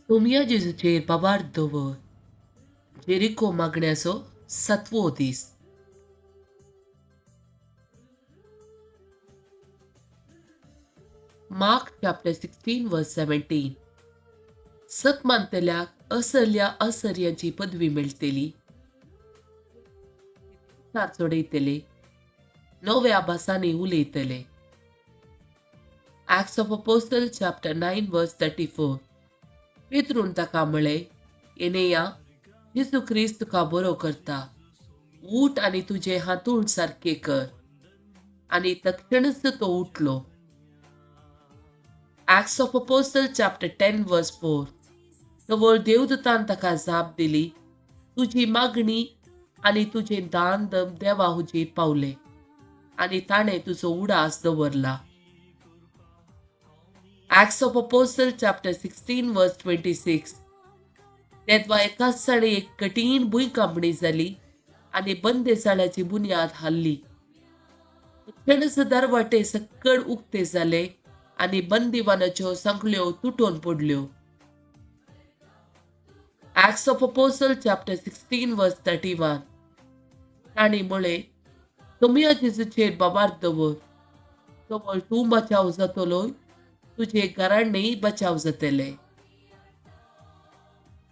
सोमया जेजूचेर बाबार दवर. जेरिको मागण्याचो सातवो दीस. Mark chapter 16 verse 17. सत मानतल्याक असल्या असर्यांची पदवी मेळटली, चडयतले, नव्या भासांनी उलयतले. Acts of Apostle chapter 9 verse 34. पेत्रून ताका म्हळें, एनेया, जेजू क्रिस्त तुका बरो करता, उठ आनी तुजें हांतूण सारकें कर. आनी तक्षणच तो उठलो. Acts of Apostle chapter 10 verse 4. तवळ देवदूतान ताका जाप दिली, तुजी मागणी आनी तुजें दान देवा हुजीर पावले आनी ताणें तुजो उडास दवरला. Acts of Apostle chapter 16 verse 26. तेदवा एकाच साणी एक कठीण भूंयकांपणी जाली आनी बंदेसाळ्याची बुन्याद हाल्ली. तक्षणच दरवाटे सक्कड उक्ते जाले आनी बंदिवानाच्यो सांखळ्यो तुटोवन पडल्यो. Acts of Apostle chapter 16 verse 31. तांणी म्हळें, तुमी जेजूचेर बाबार दवर, तवळ तूं बचाव जातलो, तुजे घराणेय बचाव जातले.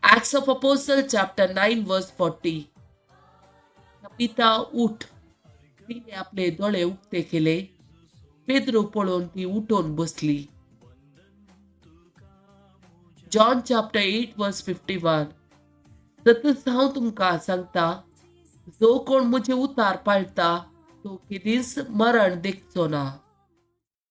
Acts of Apostle chapter 9 verse 40. पिता उठ. तिणे आपले दोळे उक्ते केले. पेद्रू पळोवन ती उठून बसली. John chapter 8 verse 51. ततच हांव तुमकां सांगता, जो कोण म्हजें उतार पाळटा तो केदींच मरण देखचो ना.